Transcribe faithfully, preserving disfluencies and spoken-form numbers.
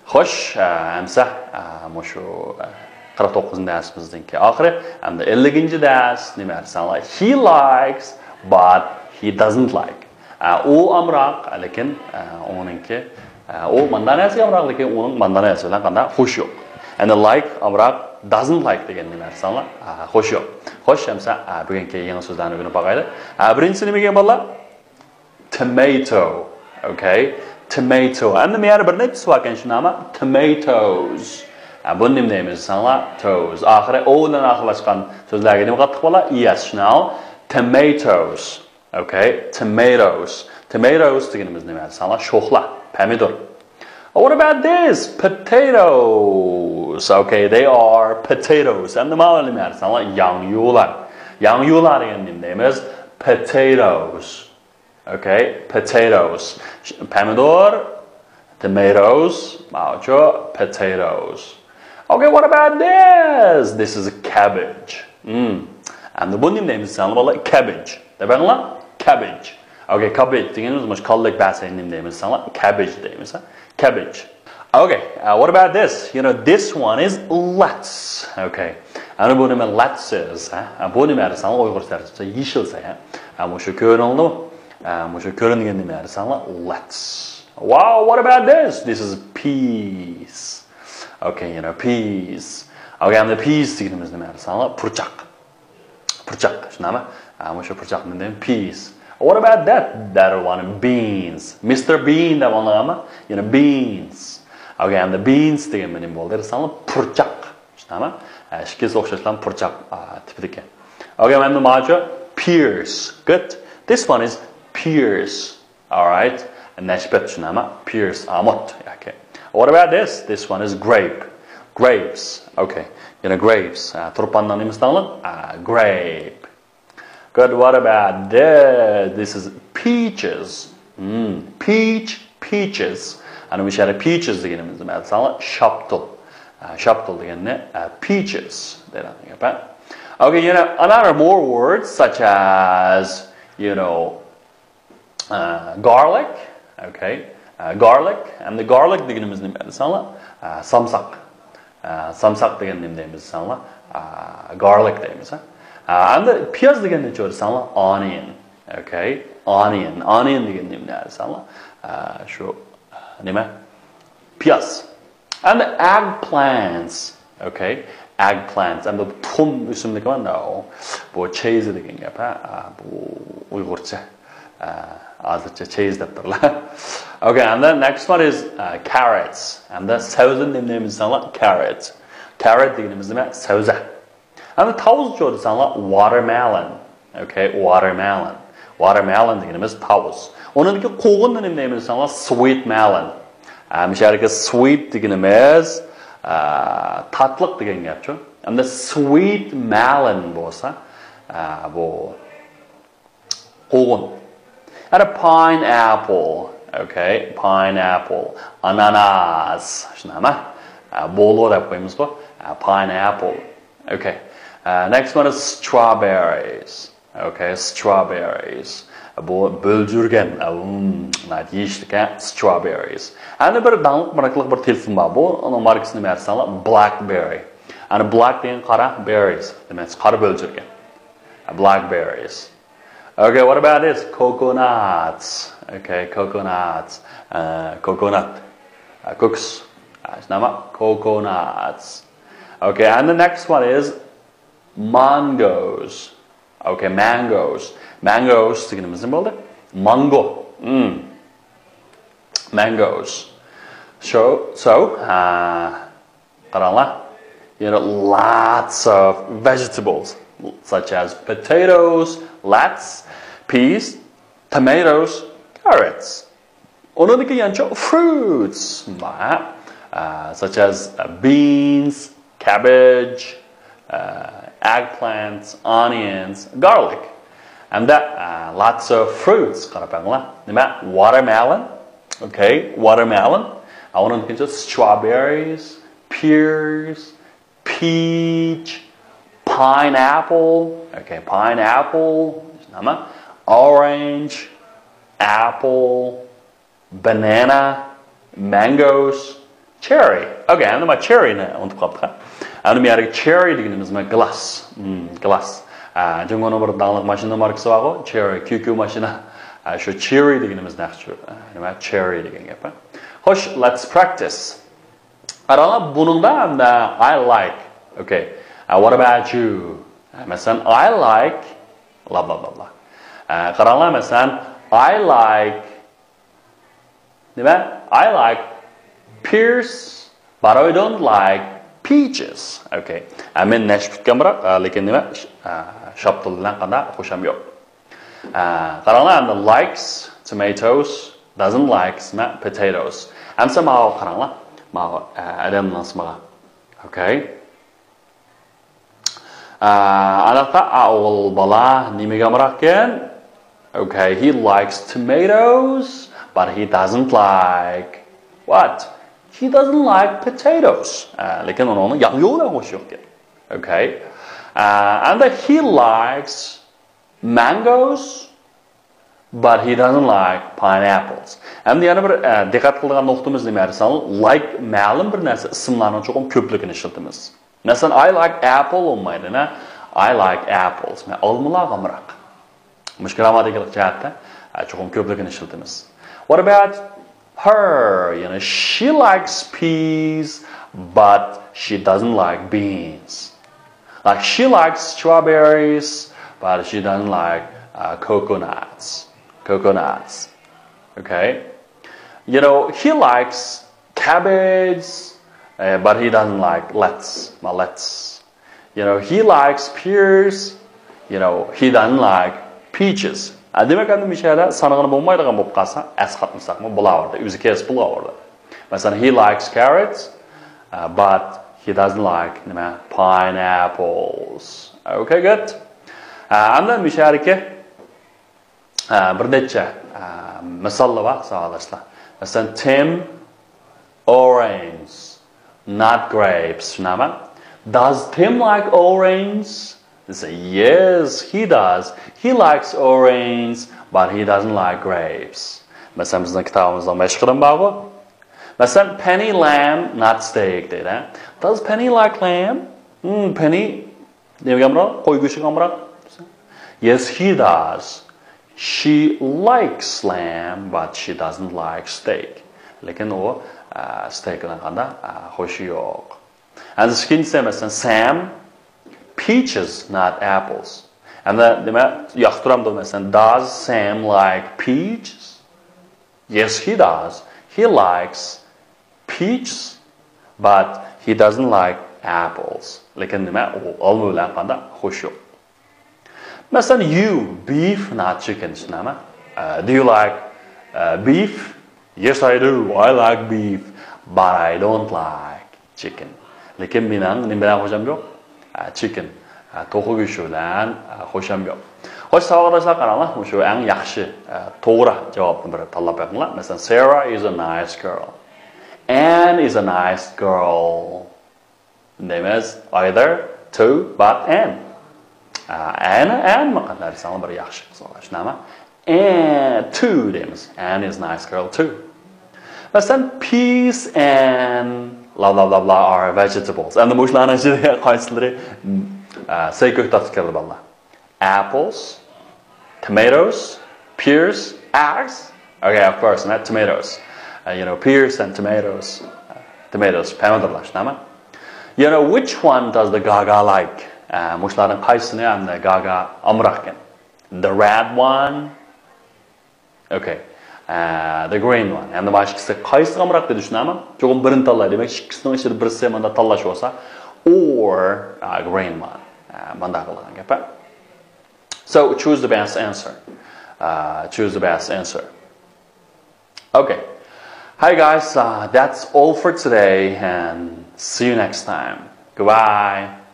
خوش، ئە، ئەمسە، ئە، مۇشۇ، ئە، قىرىق توققۇزىنچى دەرسىمىزنىڭكى ئاخىرى. ئەمدى ئەللىكىنچى دەرس نېمە دېسەڭلار؟ He likes, but he doesn't like. ئە، ئۇ ئامراق، لېكىن، ئە، ئۇنىڭكى، ئە، ئۇ ماندا نەرسىگە ئامراق، لېكىن ئۇنىڭ ماندا نەرسە بىلەن قانداق خوشى يوق. ئەمدى like ئامراق، doesn't like دېگەن نېمە دېسەڭلار؟ ئە، خوشى يوق. خوش، ئەمسە، ئە، بۈگۈنكى يېڭى سۆزلەرنى ئۆگىنىپ باقايلى. ئە، بىرىنچىسى نېمە دېگەن بالىلار؟ Tomato. Okay. Tomato. ئەمدى مەيەر بىر نەچچىسى باركەن شۇنداقمۇ؟ Tomatoes. ھە، بۇنى نېمە دەيمىز دېسەڭلار؟ Toes. ئاخىرى O بىلەن ئاخىرلاشقان سۆزلەرگە نېمە قاتتىق بالا؟ ES شۇنداقمۇ؟ Tomatoes. Okay. Tomatoes. Tomatoes دېگىنىمىز نېمە دېسەڭلار؟ شوخلا، پەمىدۇر. What about this? Potatoes. Okay, they are potatoes. ئەمدى ماۋۇ نېمە دېسەڭلار؟ ياڭيۇلار. ياڭيۇلار دېگەن نېمە دەيمىز؟ Potatoes. Okay, potatoes. پەمىدۇر، tomatoes، ماۋۇچۇ، potatoes. Okay, what about this? This is cabbage. Hmm. ئەمدى بۇ نېمە دەيمىز دېسەڭلار بالىلار؟ Cabbage. دەپ بېقىڭلار. Cabbage. Okay, cabbage دېگىنىمىز مۇشۇ كاللەك بەسەي نېمە دەيمىز دېسەڭلار؟ Cabbage دەيمىز. Cabbage. Okay, uh, what about this? You know, this one is lettuce. Okay. ئەنە بۇ نېمە؟ Lettuce. ھە؟ بۇ نېمە دېسەڭلار ئۇيغۇرچە تەرجىمىسى يېشىلچە، ھە؟ ھە، مۇشۇ كۆرۈنىدۇ. ھە، مۇشۇ كۆرۈنگەن نېمە دېسەڭلار؟ Lettuce. Wow, what about this? This is peas. Okay, you know, peas. Okay, and the peas دېگىنىمىز نېمە دېسەڭلار؟ پۇرچاق. پۇرچاق، شۇنداقمۇ؟ ھە، مۇشۇ پۇرچاقنى دەيمىز، peas. What about that? That one, beans. Mister Bean دەپ ئاڭلىغانمۇ؟ يەنە beans. Okay, and the beans دېگەن نېمە بولدى دېسەڭلار، پۇرچاق. شۇنداقمۇ؟ ھە، ئىككىسى ئوخشاشلا پۇرچاق، ئا، تىپىدىكەن. Okay, ئەمدى ماچۇ، pears. Good. This one is pears. All right. نەشپۈت، شۇنداقمۇ؟ Pears، ئامۇت. Okay. What about this? This one is grape. Grapes. Okay. يەنە grapes. ھە، تۇرپاننىڭ نېمىسىنى ئاڭلاڭ؟ ئا، grape. Good. What about this? This is peaches. Hmm. Peach, peaches. ئەنە مۇشۇ يەردە peaches دېگىنىمىز نېمە دېسەڭلار؟ شاپتۇل. ئا، شاپتۇل دېگەننى، ئا، peaches دەيدۇ. Okay, you know, another more words such as, you know, ئە، garlic. Okay. ئە، garlic. ئەمدى garlic دېگىنىمىز نېمە دېسەڭلار؟ ئە، سامساق. ئە، سامساق دېگەن نېمە دەيمىز دېسەڭلار؟ ئە، garlic دەيمىز، ھە؟ ئە، ئەمدى پىياز دېگەن نېچە دېسەڭلار؟ Onion. Okay. Onion. Onion دېگەن نېمە دېسەڭلار؟ ئە، شۇ، ئە، نېمە؟ پىياز. And eggplants. Okay. Eggplants. ئەمدى بۇ تۇخۇم ئۆسۈملۈكى بار، no. بۇ چېيزى دېگەن گەپ، ھە؟ ئا، بۇ ئۇيغۇرچە. ئا، ھازىرچە چېيز دەپ تۇرلا. Okay, and the next one is, uh, carrots. ئەمدى سەۋزىنى نېمە دەيمىز دېسەڭلار؟ Carrot. Carrot دېگىنىمىز نېمە؟ سەۋزە. ئەمدى تاۋۇزچۇ دېسەڭلار، watermelon. Okay, watermelon. Watermelon دېگىنىمىز تاۋۇز. ئۇنىڭدىكى قوغۇننى نېمە دەيمىز دېسەڭلار، sweet melon. ئە، مۇشۇ يەردىكى sweet دېگىنىمىز، ئە، تاتلىق دېگەن گەپچۇ. ئەمدى sweet melon بولسا، ئە، بۇ قوغۇن. يەنە pineapple. Okay, pineapple. ئاناناس. شۇنداقمۇ؟ ئە، بولو دەپ قويىمىزغۇ. ئە، pineapple. Okay. ئە، next one is strawberries. Okay, strawberries. بۇ بۆلجۈرگەن، ئە، ئۇم، ناھايىتى يېيىشلىك، ھە؟ Strawberries. ئەنە بىر داڭلىق ماركىلىق بىر تېلېفون بار. بۇ، ئۇنىڭ ماركىسى نېمە دېسەڭلار؟ BlackBerry. ئەنە black دېگەن قارا، berries دېمەك، قارا بۆلجۈرگەن. Blackberries. Okay, what about this? Coconuts. Okay, coconuts. ئە، coconut. ئە، كوكۇس. ئە، شۇنداقمۇ؟ Coconuts. Okay, and the next one is mangoes. Okay, mangoes. Mangoes دېگىنىمىز نېمە بولدى؟ مانگو. Hmm. Mangoes. So, so, ئە، قاراڭلار. You know, lots of vegetables, such as potatoes, lettuce, peas, tomatoes, carrots. ئۇنىڭدىكى يەنە fruits بار، ئە، such as، ئە، beans, cabbage, ئە، eggplants, onions, garlic. ئەمدى، ئە، lots of fruits قاراپ بېقىڭلار. نېمە؟ Watermelon. Okay, watermelon. ئە، ئۇنىڭدىكى strawberries, pears, peach, pineapple. Okay, pineapple. نېمە؟ Orange, apple, banana, mangoes, Cherry. Okay، ئەمدى ما cherry نى ئۇنتۇپ قاپتىق. ئەمدى بۇ يەردىكى cherry دېگىنىمىز ما گلاس. Hmm، گلاس. جۇڭگونىڭ بىر داڭلىق ماشىنا ماركىسى بارغۇ، cherry، كيۇكيۇ ماشىنا. شۇ cherry دېگىنىمىز نەق شۇ. نېمە cherry دېگەن گەپ. خوش، let's practice. قاراڭلار، بۇنىڭدا ئەمدى I like. Okay. What about you? مەسىلەن، I like blah blah blah blah. قاراڭلار، مەسىلەن، I like نېمە؟ I like pears, but I don't like peaches. Okay. مەن نەشپۈتكەن بىراق، لېكىن نېمە؟ شاپتۇل بىلەن قانداق خوشام يوق. قاراڭلار، ئەمدى likes tomatoes, doesn't likes ما potatoes. ئەمسە ماۋۇ قاراڭلار. ماۋۇ ئادەمنىڭ ئىسمىغا. Okay. ئانداقتا ئا ئوغۇل بالا نېمىگە ئامراقكەن؟ Okay, he likes tomatoes, but he doesn't like what? He doesn't like potatoes. لېكىن ئۇنىڭ ياڭيۇ بىلەن خوشى يوقكەن. Okay. And he likes mangoes, but he doesn't like pineapples. ئەمدى يەنە بىر دىققەت قىلىدىغان نۇقتىمىز نېمە دېسەڭ، like مەلۇم بىر نەرسە، ئىسىملارنىڭ چوقۇم كۆپلۈكىنى ئىشلىتىمىز. مەسىلەن، I like apple بولمايدۇ، نە؟ I like apples. مەن ئالمىلارغا ئامراق. مۇشۇ گرامماتىكىلىق جەھەتتە چوقۇم كۆپلۈكىنى ئىشلىتىمىز. What about her? You know, she likes peas, but she doesn't like beans. Like, she likes strawberries, but she doesn't like coconuts. Coconuts. Okay? You know, he likes cabbage, but he doesn't like lettuce. Lettuce. You know, he likes pears, you know, he doesn't like peaches. دېمەك، ئەمدى مۇشۇ يەردە سانىغىلى بولمايدىغان بولۇپ قالسا، ئەسقاتمىساقمۇ بولاۋېرىدۇ، ئۆزى كېسىپ بولاۋېرىدۇ. مەسىلەن، he likes carrots, but he doesn't like نېمە؟ Pineapples. Okay, good. ئەمدى مۇشۇ يەردىكى بىر نەچچە مىساللار بار، ساۋاقداشلار. مەسىلەن، Tim orange, not grapes. شۇنداقمۇ؟ Does Tim like orange? They say, yes, he does. He likes orange, but he doesn't like grapes. مەسىلەن، بىزنىڭ كىتابىمىزدا مەشىق قىلىم بارغۇ. مەسىلەن، Penny lamb, not steak دەيدۇ. Does Penny like lamb? Hmm, Penny نېمىگە ئامراق؟ قوي گۆشىگە ئامراق. Yes, he does. She likes lamb, but she doesn't like steak. لېكىن ئۇ، ئە، ستېيك بىلەن قانداق، ئە، خوشى يوق. ئەمدى ئىككىنچىسى، مەسىلەن، Sam, peaches, not apples. ئەمدى نېمە، ياقتۇرامدۇ، مەسىلەن، does Sam like peaches? Yes, he does. He likes peaches, but he doesn't like apples. لېكىن نېمە، ئۇ ئالما بىلەن قانداق خوشى يوق. مەسىلەن، you, beef, not chicken. شۇنداقمۇ؟ Do you like beef? Yes, I do. I like beef, but I don't like chicken. لېكىن مېنىڭ نېمە بىلەن خوشام يوق؟ Chicken. توخۇ گۆشى بىلەن خوشام يوق. خوش، ساۋاقداشلار، قاراڭلار، مۇشۇ ئەڭ ياخشى، توغرا جاۋابنى بىر تاللاپ بېقىڭلار. مەسىلەن، Sarah is a nice girl. Anne is a nice girl. دەيمىز، either, too, but, and. ئەنە، ئەنمۇ قانداق دېسەڭلار بىر ياخشى قىز، شۇنداقمۇ؟ And too دەيمىز. Anne is nice girl too. مەسىلەن، peas and blah blah blah blah are vegetables. ئەمدى مۇشۇلارنىڭ ئىچىدە قايسىلىرى سەي كۆكتاتقا كىرىدۇ، بالىلار؟ Apples, tomatoes, pears, eggs. Okay, of course, not tomatoes. You know, pears and tomatoes. Tomatoes، پەمىدۇرلار، شۇنداقمۇ؟ You know, which one does the Gaga like? مۇشۇلارنىڭ قايسىسىنى ئەمدى گاگا ئامراقكەن؟ The red one. Okay. The green one. ئەمدى باشقىسى قايسىغا ئامراق دېدى، شۇنداقمۇ؟ چوقۇم بىرىنى تاللاي. دېمەك، ئىككىسىنىڭ ئىچىدە بىرسى مانداق تاللاش بولسا، or green one. مانداق قىلغان گەپ. So choose the best answer. Choose the best answer. Okay. Hi guys, that's all for today and see you next time. Goodbye.